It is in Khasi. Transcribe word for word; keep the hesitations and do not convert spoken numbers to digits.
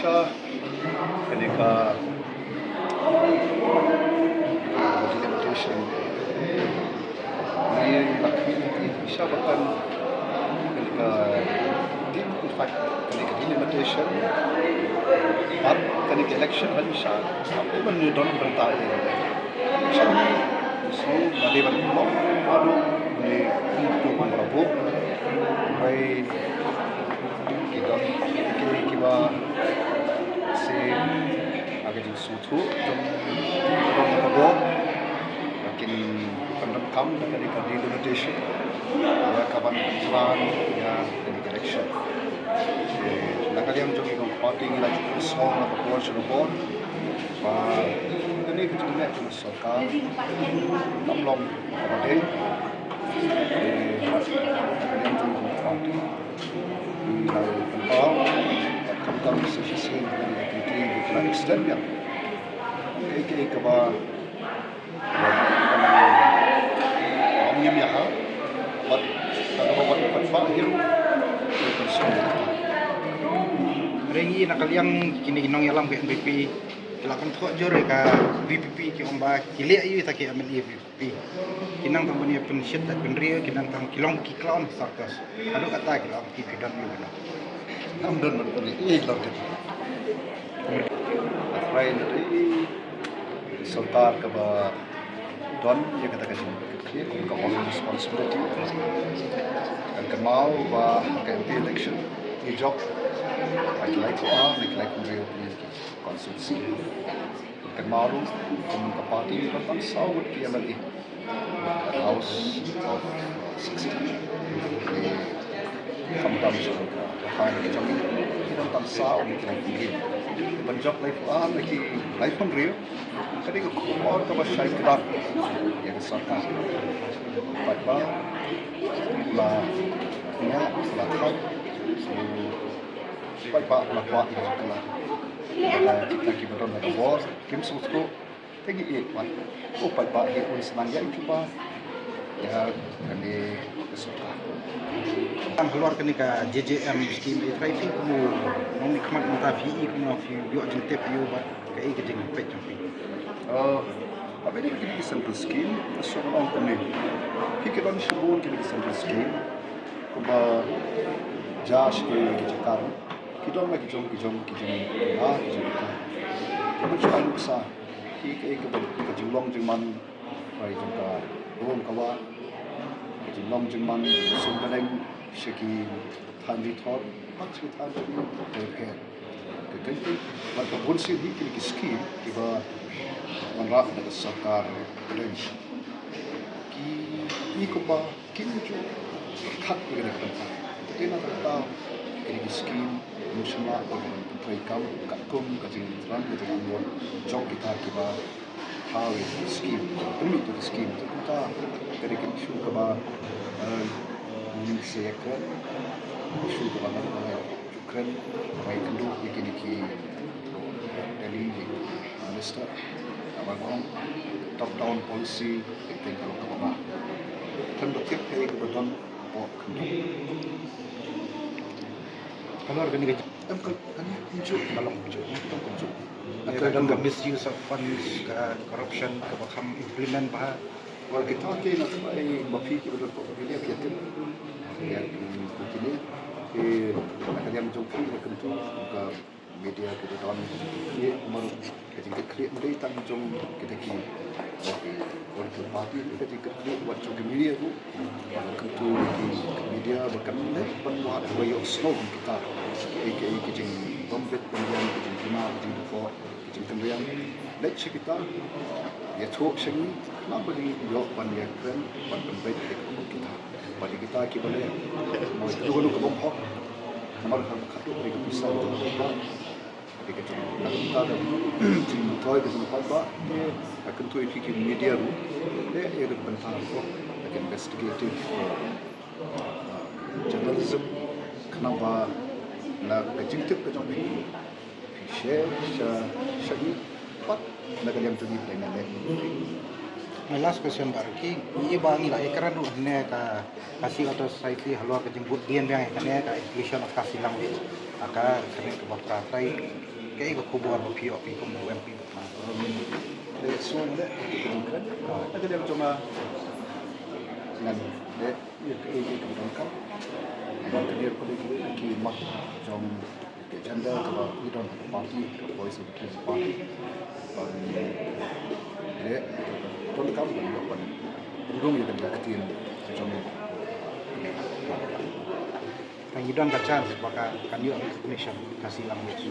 Kane ka delimitation ni la khmih, i sha ba kan kane ka de-, in fact, kane ka delimitation bad kane ka election hynrei sha ban don bynta election. So, lada ban pynlong, ado ne kumto ban la buh. Hynrei ki don ki, kiba sa ha ka jingsngewthuh jong, jong ka bor ba kin pyndonkam da kane ka delimitation ïa ka ban pynshai ïa kane ka election. Te na ka liang jong i kong ka party ngi la ju pynshong na ka por sha ka por ba kane ka jingmut jong ka sorkar kam long kaba dei. Te na ka liang jong i kong ka party ngi la pynpaw ba khamtam sa shisien ba kane ka committee ngi la extend ïa kaei kaei kaba Ong ïa ha, wat, kaba wat, wat ba hiu. Ring i na ka liang kine ki nongïalam ka N P P ki la kynthoh jur ïa ka V P P, ki ong ba ki leh ïa kita ki M L A V P P. Ki nang tang ban ïa pynshit da pynrieh, ki nang tang ki long ki clown circus. Haduh katta ki la ong ki, ki don ïa. Ngam don ban pynlong ïa, ïa long kata. Hynrei na dei sorkar kaba don ïa kata ka jingkitkhlieh, ka responsibility. Kan kynmaw ba ka M P election ngi jop ha ki laiphew ar ne ki laiphew hynriew constituency. Kan kynmaw ruh kum ka party ngi don tang saw ngut ki M L A. House of sixty. Te khamtam sha ka thaiñ ka jong ngi, ngi don tang saw ngut ki laiphew hynriew. Ban jop laiphew ar ne ki laiphew hynriew, ka dei ka khubor kaba shai kdar ïa ka sorkar. Paidbah u la ñiah, u la thait, u paidbah u la kwah ïa ka sorkar. Lada kita kiba don ha ka bor kim sngewthuh, te ngi ïeit wat. U paidbah hi un sa nang ïaid jubab ïa kane ka sorkar. Tang halor kane ka J J M scheme, i trai phi kum u nongmihkhmat mynta, phi i kumno, phi ïoh jingtip ïa u bad kaei ka jingpeit jong phi? Eh, haba ïadei bad kine ki central scheme, nga sngewbha ban ong kumne. Phi, ki don shibun kine ki central scheme kumba jia sha ki jaka ruh. Ki don la ki jong, ki jong, ki jong, ah, ki jong ka. Ka ban shu ai nuksa ïa kaei kaba ka jinglong jingman, rai jong ka rum ka wah, ka jinglong jingman jong ka sum bneng sha ki thaiñ ri thor bad sha ki thaiñ jong ngi. Ka, ka, ka, ka, bad ka bun sien hi kine ki scheme kiba wanrah da ka sorkar bneng. Ki, ki kumba Kim ju khat ïa kane ka bynta. Te na kata kane ka skim, ngi sngewbha ban pyntrei kam katkum ka jingthrang, ka jingangnud jong kita kiba thaw ïa ka skim, pynmih ïa ka skim. Te kumta ka dei ka issue kaba, eh, ngi sa ïakren, issue kaba ngi ju kren, ba ïakynduh ïa kine ki Delhi, ki Minister, kaba ong top down policy, ka dei ka long kaba bha. Khlem da tip kaei kaba don hapoh khyndew. Halor kane ka, em, ka, kane kumjuh, ka long kumjuh, ka long kumjuh. Ïa ka don ka misuse of funds, ka corruption, kaba kham implement bha. Well, kita ki na ka bai ba phi kiba don hapoh ka media phi ïa tip. Ïa, ki, ki, kine, ki, na ka liang jong phi, na kyntu ka media ki don, ki mar ka jingkitkhlieh ym dei tang jong kita ki, ki political party, ka jingkitkhlieh wat jong ki media ruh. Ba kyntu ki, ki media ba kan leh ban wad ba ïohsngew kita kiei kiei ki jingbym bit bymliang, ki jingkima, ki jingdukor, ki jingkynriang. Leit sha kita, ïathuh sha ngi, khnang ba ngin ïoh ban ïakren, ban pynbeit ïa ka pyrthei kita. Bad ïa kita kiba leh, mo, ïa kano kano ka bym hok. Namar ka khadduh ka dei ka pisa jong ka paidbah. Ka dei ka jong, na ka bynta ka jingmyntoi ka jong ka paidbah. Te nga kyntu ïa phi ki media ruh, leh ïa ka bynta ka investigative, uh, journalism, khnang ba na ka jingtip ka jong phi, phi share sha, sha ngi, pat na ka liang jong ngi ba dei na leh. My last question, Bah Ricky, ngi i ba ngi la ïakren ruh ne ka Khasi Authors' Society halor ka jingbud dien biang ïa kane ka inclusion of Khasi language ha ka khyrnit kaba phra, trai Kaei ka khubor ba phi ïoh phi kum u M P? Te sngewbha leh ka jingkren. Ka dei jong nga, ngan leh ïa kaei kaei kaba donkam. Ban kyndiat ïa ki mat jong ka agenda kaba ngi don ha ka party, ka voice of the people party. Ban leh kaba donkam ban ïoh ban pynrung ïa kane ka ktien jong ngi. Ngi don ka chance ba ka kan ïoh recognition Khasi language.